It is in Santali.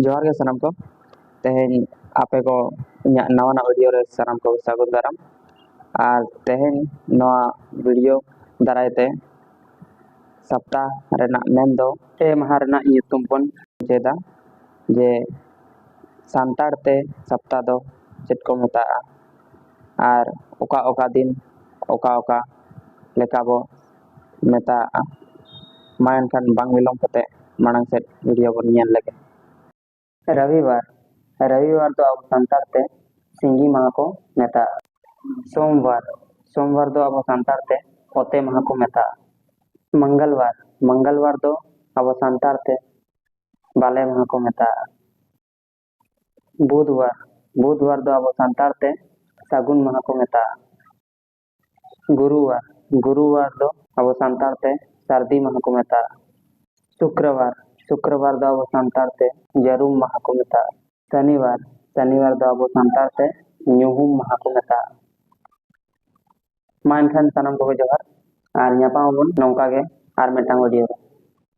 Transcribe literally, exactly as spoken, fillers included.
ᱡᱚᱦᱟᱨ ᱜᱮ ᱥᱟᱱᱟᱢ ᱠᱚ᱾ ᱛᱮᱦᱮᱧ ᱟᱯᱮ ᱠᱚ ᱤᱧᱟᱹᱜ ᱱᱟᱣᱟᱱᱟᱜ ᱵᱷᱤᱰᱤᱭᱳ ᱨᱮ ᱥᱟᱱᱟᱢ ᱠᱚ ᱥᱟᱹᱜᱩᱱ ᱫᱟᱨᱟᱢ᱾ ᱟᱨ ᱛᱮᱦᱮᱧ ᱱᱚᱣᱟ ᱵᱷᱤᱰᱤᱭᱳ ᱫᱟᱨᱟᱭ ᱛᱮ ᱥᱟᱯᱛᱟ ᱨᱮᱱᱟᱜ ᱢᱮᱱ ᱫᱚ ᱯᱮ ᱢᱟᱦᱟ ᱨᱮᱱᱟᱜ ᱧᱩᱛᱩᱢ ᱵᱚᱱ ᱪᱮᱫᱟ, ᱡᱮ ᱥᱟᱱᱛᱟᱲ ᱛᱮ ᱥᱟᱯᱛᱟ ᱫᱚ ᱪᱮᱫ ᱠᱚ ᱢᱮᱛᱟᱜᱼᱟ ᱟᱨ ᱚᱠᱟ ᱚᱠᱟ ᱫᱤᱱ ᱚᱠᱟ ᱚᱠᱟ ᱞᱮᱠᱟ ᱵᱚ ᱢᱮᱛᱟᱜᱼᱟ᱾ ᱢᱟ ᱮᱱᱠᱷᱟᱱ ᱵᱟᱝ ᱵᱤᱞᱚᱢ ᱠᱟᱛᱮ ᱢᱟᱲᱟᱝ ᱥᱮᱫ ᱵᱷᱤᱰᱤᱭᱳ ᱵᱚᱱ ᱧᱮᱞ ᱞᱮᱜᱮ᱾ ᱨᱚᱵᱤᱵᱟᱨ, ᱨᱚᱵᱤᱵᱟᱨ ᱫᱚ ᱟᱵᱚ ᱥᱟᱱᱛᱟᱲ ᱛᱮ ᱥᱤᱸᱜᱤ ᱢᱟᱦᱟ ᱠᱚ ᱢᱮᱛᱟᱜᱼᱟ᱾ ᱥᱳᱢᱵᱟᱨ, ᱥᱳᱢᱵᱟᱨ ᱫᱚ ᱟᱵᱚ ᱥᱟᱱᱛᱟᱲ ᱛᱮ ᱚᱛᱮ ᱢᱟᱦᱟ ᱠᱚ ᱢᱮᱛᱟᱜᱼᱟ᱾ ᱢᱚᱝᱜᱚᱞᱵᱟᱨ, ᱢᱚᱝᱜᱚᱞᱵᱟᱨ ᱫᱚ ᱟᱵᱚ ᱥᱟᱱᱛᱟᱲ ᱛᱮ ᱵᱟᱞᱮ ᱢᱟᱦᱟ ᱠᱚ ᱢᱮᱛᱟᱜᱼᱟ᱾ ᱵᱩᱫᱷᱵᱟᱨ, ᱵᱩᱫᱷᱵᱟᱨ ᱫᱚ ᱟᱵᱚ ᱥᱟᱱᱛᱟᱲ ᱛᱮ ᱥᱟᱹᱜᱩᱱ ᱢᱟᱦᱟ ᱠᱚ ᱢᱮᱛᱟᱜᱼᱟ᱾ ᱜᱩᱨᱩᱵᱟᱨ, ᱜᱩᱨᱩᱵᱟᱨ ᱫᱚ ᱟᱵᱚ ᱥᱟᱱᱛᱟᱲ ᱛᱮ ᱥᱟᱹᱨᱫᱤ ᱢᱟᱦᱟ ᱠᱚ ᱢᱮᱛᱟᱜᱼᱟ᱾ ᱥᱩᱠᱨᱚᱵᱟᱨ, ᱥᱩᱠᱨᱚᱵᱟᱨ ᱫᱚ ᱟᱵᱚ ᱥᱟᱱᱛᱟᱲ ᱛᱮ ᱡᱟᱹᱨᱩᱢ ᱢᱟᱦᱟ ᱠᱚ ᱢᱮᱛᱟᱜᱼᱟ᱾ ᱥᱚᱱᱤᱵᱟᱨ, ᱥᱚᱱᱤᱵᱟᱨ ᱫᱚ ᱟᱵᱚ ᱥᱟᱱᱛᱟᱲ ᱛᱮ ᱧᱩᱦᱩᱢ ᱢᱟᱦᱟ ᱠᱚ ᱢᱮᱛᱟᱜᱼᱟ᱾ ᱢᱟ ᱮᱱᱠᱷᱟᱱ ᱥᱟᱱᱟᱢ ᱠᱚᱜᱮ ᱡᱚᱦᱟᱨ, ᱟᱨ ᱧᱟᱯᱟᱢ ᱟᱵᱚᱱ ᱱᱚᱝᱠᱟ ᱜᱮ ᱟᱨ ᱢᱤᱫᱴᱟᱝ ᱵᱷᱤᱰᱤᱭᱳ ᱨᱮ᱾